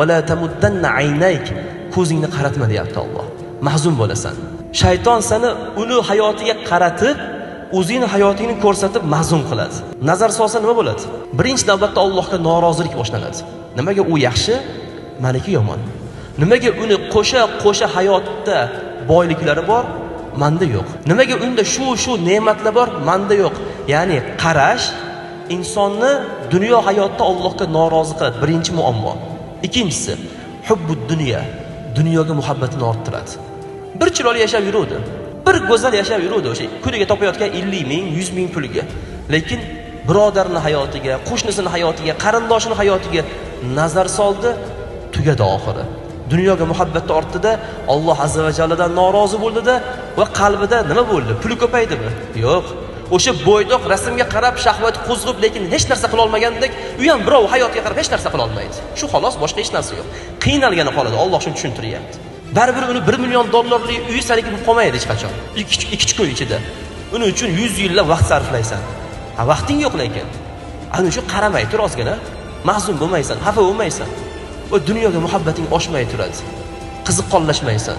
Va tamuddanna aynayk, ko'zingni qaratma deyapti Alloh. Mahzun bo'lasan. Shayton seni uni hayotiga qaratib, o'zingni hayotingni ko'rsatib mahzun qiladi. Nazar solsa nima bo'ladi? Birinchi navbatda Allohga norozilik boshlanadi. Nimaga u yaxshi, meniki yomon? Nimaga uni qo'sha-qo'sha hayotda boyliklari bor, menda yo'q? Nimaga unda shu ne'matlar bor, menda yo'q? Ya'ni qarash insonni dunyo hayotda Allohga norozi qiladi. Birinchi muammo. Ikkinchisi, hubbud dunyo, dunyoga muhabbatini orttiradi. Bir chiroyli yashab yuruvdi. Bir go'zal yashab yuruvdi o'sha kuniga topayotgan 50 ming, 100 ming puliga. Lekin birodarning hayotiga, qo'shnisining hayotiga, qarindoshining hayotiga nazar soldi, tugadi oxiri. Dunyoga muhabbati ortdida, Alloh azza va jalladan norozi bo'ldida va qalbida nima bo'ldi? Puli ko'paydimi? Yo'q. O'sha bo'ydoq rasmga qarab shahvat qo'zg'ib, lekin hech narsa qila olmagandek, u ham birov hayotiga qarab hech narsa qila olmaydi. Shu xolos, boshqa hech narsa yo'q. Qiynalgani qoladi. Alloh shuni tushuntiryapti. Baribir uni 1 million dollarlik uyi saniki bo'lib qolmaydi hech qachon. 2 kun ichida. Uning uchun 100 yillab vaqt sarflaysan. Ha, vaqting yo'q lekin. Ana uchun qaramay tur ozgina. Mahzun bo'lmaysan, xafa bo'lmaysan. Va dunyoga muhabbating oshmay turadi. Qiziqqonlashmaysan.